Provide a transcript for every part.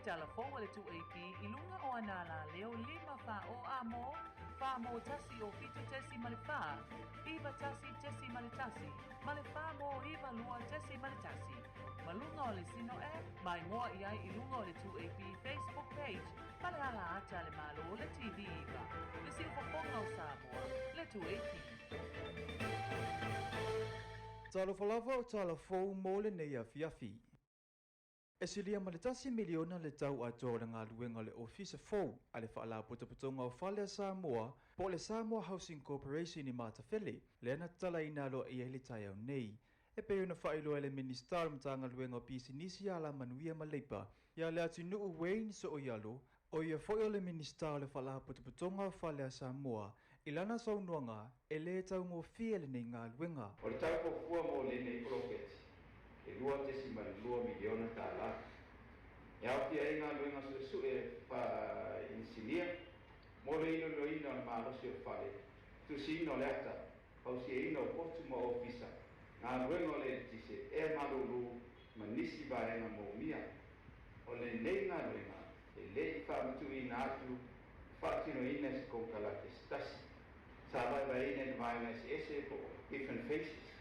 tala fou a le 2AP i luga o ana alaleo 5 4 0 A mo, 4 mo 1 o 7.4, 9 1.1 ma le 4 mo 9 2.1. Ma luga o le Sino App, maimoa i ai i luga o le 2AP Facebook page ma le ala ata a le Malo le TV 9, le siufofoga o Samoa, le 2AP. Talofa lava o tala fou mo lenei afiafi. E silia ma le $1 miliona le tau atoa o le galuega o le Ofisa fou a le Faalapotopotoga o Fale a Samoa po o le Samoa Housing Corporation i Matafele, lea na tatalaina aloaia i le taeao nei. E pei ona faailoa e le Minisita o le Matagaluega o Pisinisi, Alamanuia ma Leipa, ia Leatinuu Wayne Sooialo, o ia foi o le Minisita o le Faalapotopotoga o Fale a Samoa, i lana saunoaga, e lē taugofie lenei galuega. O le tau fuafua mo lenei poloketi, e $2.2 miliona. E aofia ai galuega suesue faainisinia mo le iloiloina o le malosi o le fale, tusiina o le ata, fausiaina o potu ma ofisa, galuega o le eletise, ea malūlū ma nisi vaega moomia. O lenei galuega e lē i faamatuuina atu faatinoina e se konekarate se tasi. Sa vaevaeina i vaega eseese po o different phases.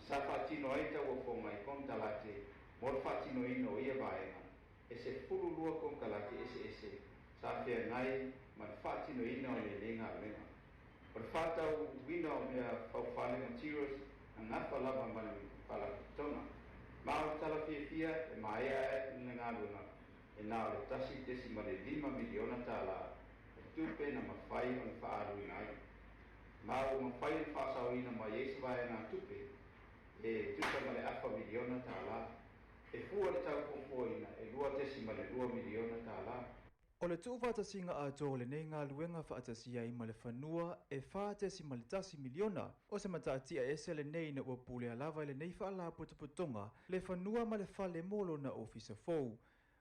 Sa faatino ai tauofoga i konekarate mo le faatinoina o ia vaega. E 12 konekarate eseese sa feagai ma le faatinoina o lenei galuega. O le faatauina o mea faufale, materials, na gafa lava ma le faalapotopotoga. Ma o le tala fiafia, e maea le galuega e na o le $1.5 miliona le tupe na mafai ona faaaluina ai. Ma ua mafai ona faasaoina mai ai se vaegatupe e tusa ma le $0.5 miliona. E fua le tau fuafuaina e $2.2 miliona. O le tuufaatasiga atoa o lenei galuega faatasia ai ma le fanua e $4.1 miliona. O se mataatia ese lenei ina ua pulea lava i lenei faalapotopotoga le fanua ma le fale mo lona ofisa fou.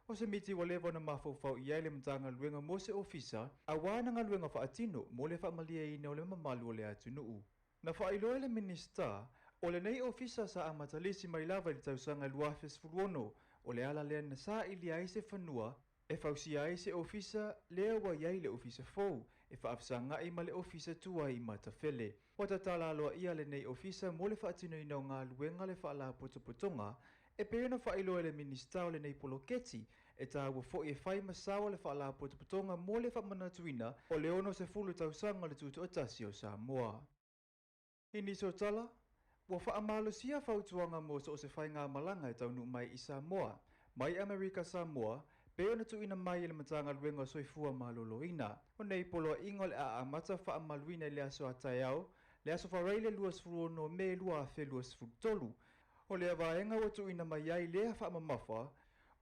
O se miti ua leva ona mafaufau i ai le Matagaluega mo se ofisa, auā na galuega faatino mo le faamalieina o le mamalu o le atunuu. Na faailoa e le Minisita, o lenei ofisa sa amatalisi mai lava i le tausaga 2016, o le ala lea na sailia ai se fanua e fausia ai se ofisa lea ua i ai le ofisa fou e faafesaga'i ma le ofisa tuai i Matafele. Ua tatala aloaia lenei ofisa mo le faatinoina o galuega le faalapotopotoga e pei ona faailoa e le Minisita o lenei poloketi e tāua foi e fai ma sao le faalapotopotoga mo le faamanatuina o le 60 tausaga o le tutoatasi o Samoa. I nisi o tala, ua faamalosia fautuaga mo so o se faigamalaga e taunuu mai i Samoa mai Amerika Samoa pei ona tuuina mai e le Matagaluega o Soifua Maloloina. O nei poloaiga o le a amata faamamaluina i le aso a taeao, le aso Faraile 26 Me 2023. O lea vaega ua tuuina mai ai lea faamamafa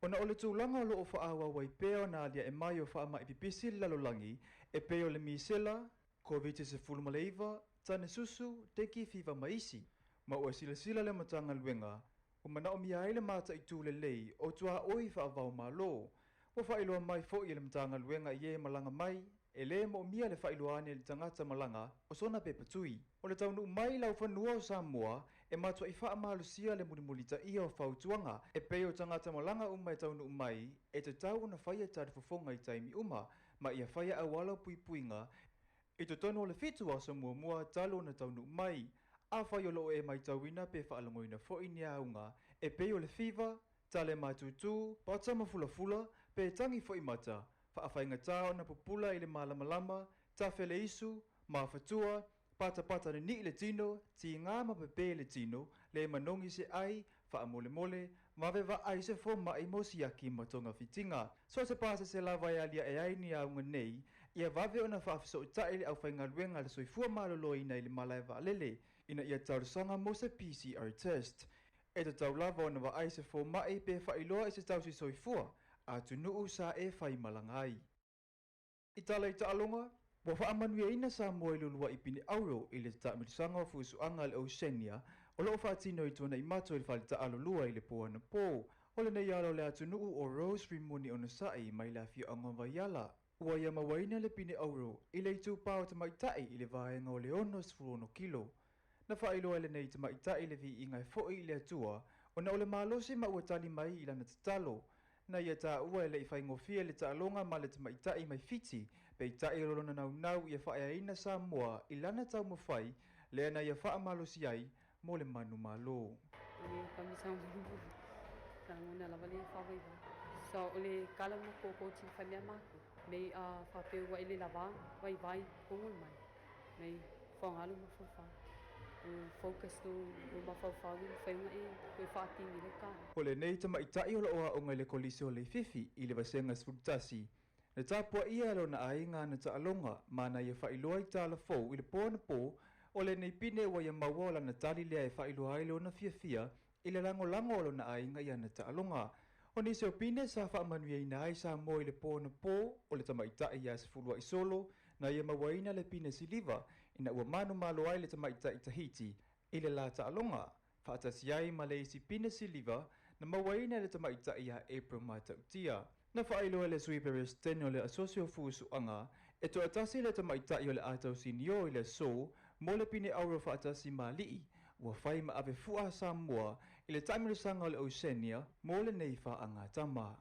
ona o le tulaga o loo faaauau ai pea ona aliae mai o faamai pipisi le lalolagi e pei o le misela, COVID-19, tane susu, dengue fever ma isi. Ma ua silasila le Matagaluega ua manaomia ai le mataitu lelei o tuaoi faavao malo. Ua faailoa mai foi e le Matagaluega i e malaga mai e lē moomia le faailoa ane i le tagata malaga o sona pepa tui. O le taunuu mai laufanua o Samoa e matuai faamalosia le mulimulitaia o fautuaga e pei o tagata malaga uma e taunuu mai e tatau ona faia talifofoga i taimi uma ma ia faia auala o puipuiga i totonu o le 7 aso muamua talu ona taunuu mai. Afai o loo e matauina pe faalogoina foi ni auga e pei o le fiva, tale matutu, pata ma fulafula, pe tagi foi mata, faafaigata ona pupula i le malamalama, tafele isu, mafatua, patapata nini'i le tino, tigā ma pepē le tino, le manogi se ai, faamolemole, vave vaai se foma'i mo siaki ma togafitiga. So se pasese lava e aliae ai ni auga nei, ia vave ona faafesootai le aufaigaluega a le Soifua Maloloina i le malae vaalele ina ia talosaga mo se PCR test. E tatau lava ona vaai se foma'i pe faailoa i se tausi soifua atunuu sa e faimalaga ai. I tala i taaloga, ua faamanuiaina Samoa i le uluai pine auro i le taamilosaga o fuesuaga a le Oceania o loo faatino i Tuanaimato i le faletaalo lua i le po anapo. O lenei ala o le atunuu o Rose Rimoni Onosai mai le afioaga o Vaiala ua ia mauaina le pine auro i le itupā o tamaitai i le vaega o le 66 kilo. Na faailoa e lenei tamaitai le viiga e foi i le Atua ona o le malosi ma ua tali mai i lana tatalo. Na ia taua e le'i faigofie le taaloga ma le tamaitai mai Fiti, peitai o lona naunau ia faaeaina Samoa i lana taumafai lea na ia faamalosi ai mo le manumalo. O le kamisamu sa lagona lava le faavaivai. So o le kala ma koko ti fa mea maku. Mei a fa pe ua ile lava vaivai kongol mai. Mei fongalu ma fa. O focus no no ma fa fa wi fa nga e ko fa tingi le ka. O lenei tamaitai o loo aoga i le Kolisi o Leififi i le vasega 11. Na tapuaia e lona aiga ana taaloga ma na ia faailoa i tala fou i le po anapo o lenei pine ua ia maua o lana tali lea e faailoa ai lona fiafia i le lagolago o lona aiga i ana taaloga. O nisi o pine sa faamanuiaina ai Samoa i le po anapo o le tamaitai ia Sefuluaisolo na ia mauaina le pine siliva ina ua manumalo ai le tamaitai Tahiti i le la taaloga. Faatasi ai ma le isi pine siliva na mauaina e le tamaitai ia April Matautia. Na faailoa e le Sui Peresetene o le Asosi o Fusuaga e toatasi le tamaitai o le a tausinio i le aso mo le pine auro faatasi ma alii ua fai ma ave fua Samoa i le taamilosaga o le Oceania mo lenei faagatama.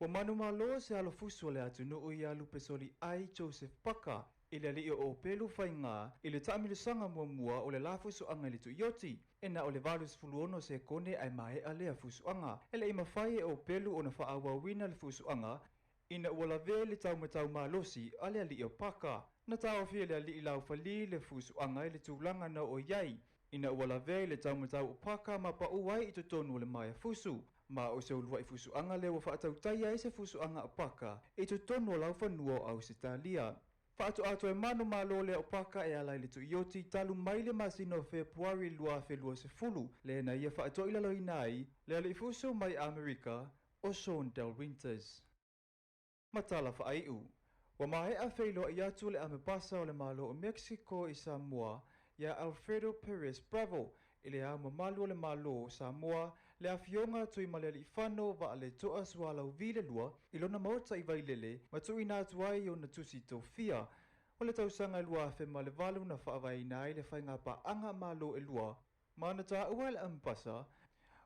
Ua manumalo se alofusu o le atunuu ia Lupesoli ai Joseph Paka i le alii o Opelu Faiga i le taamilosaga muamua o le la fusuaga i le Tuioti. E na o le 86 sekone ae maea lea fusuaga. E le'i mafai e Opelu ona faaauauina le fusuaga ina ua lavea i le taumatau malosi a le alii o Paka. Na taofia e le alii laufali le fusuaga i le tulaga na oo i ai ina ua lavea i le taumatau o Paka ma pau ai i totonu o le maea fusu. Ma o se uluai fusuaga lea ua faatautaia ai se fusuaga a Paka i totonu o laufanua o Ausetalia. Faatoa toe manumalo lea o Paka e ala i le Tuioti talu mai le masina o Fepuari 2020 lea na ia faatoilaloina ai le alii fusu mai Amerika o Sean Del Winters. Ma tala faaiu. Ua maea feiloai atu le amepasa o le Malo o Mexico i Samoa ia Alfredo Perez Bravo i le Ao Mamalu o le Malo o Samoa le Afioga Tuimalealiifano Vaaletoa Sualauvi le Lua i lona maota i Vailele ma tuuina atu ai ona tusi tofia. O le tausaga 2008 na faavaeina ai le faigapaaga malo e lua ma na taua e le amepasa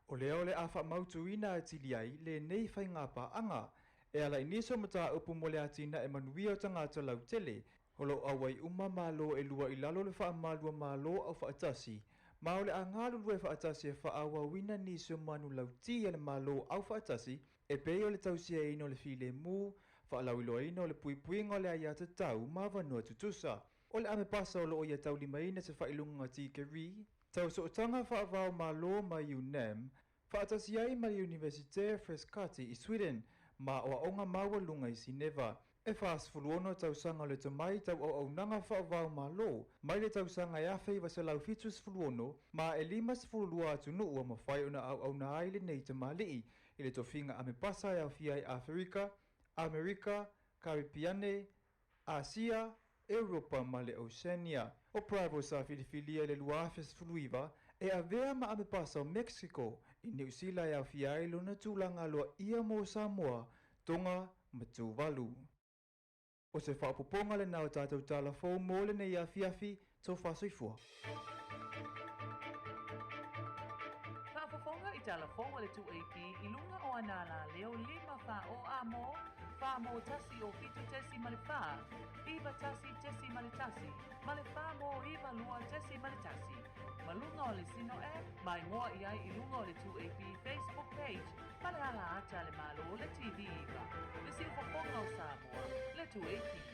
o lea o le a faamautuina atili ai lenei faigapaaga e ala i nisi o mataupu mo le atinae manuia o tagata lautele. O loo auai uma malo e lua i lalo o le faamalu a Malo Aufaatasi ma o le a galulue faatasi e faaauauina nisi o manulauti a le Malo Aufaatasi e pei o le tausiaina o le filemu, faalauiloaina o le puipuiga o le aiatatau ma avanoa tutusa. O le amepasa o loo ia taulimaina se faailoga tikeri tausootanga faavao malo ma UNAM faatasi ai ma le Iunivesite Frescati i Sweden ma aoaoga maualuga i Sineva. E 46 tausaga o le tomai tau auaunaga faavao malo mai le tausaga e 1976 ma e 52 atunuu ua mafai ona auauna ai lenei tamalii i le tofiga amepasa e aofia ai Aferika, Amerika, Karipiane, Asia, Europa ma le Oceania. O Bravo sa filifilia i le 2019 e avea ma amepasa o Mexico i Niu Sila e aofia ai lona tulaga aloaia mo Samoa, Tonga ma Tuvalu. O se faaopoopoga lena o tatou tala fou mo lenei afiafi, tofa soifua. Faafofoga i tala fou a le 2AP i luga o ana alaleo 5 4 o a mo, 4 mo 1 o 7.4, 9 1.1, ma le 4 mo 9 2.1. Ma luga o le Sino app, ma igoa i ai i luga o le 2AP Facebook page, ma le ala ata a le Malo le TV 9. Le siufofoga o Samoa, le 2AP.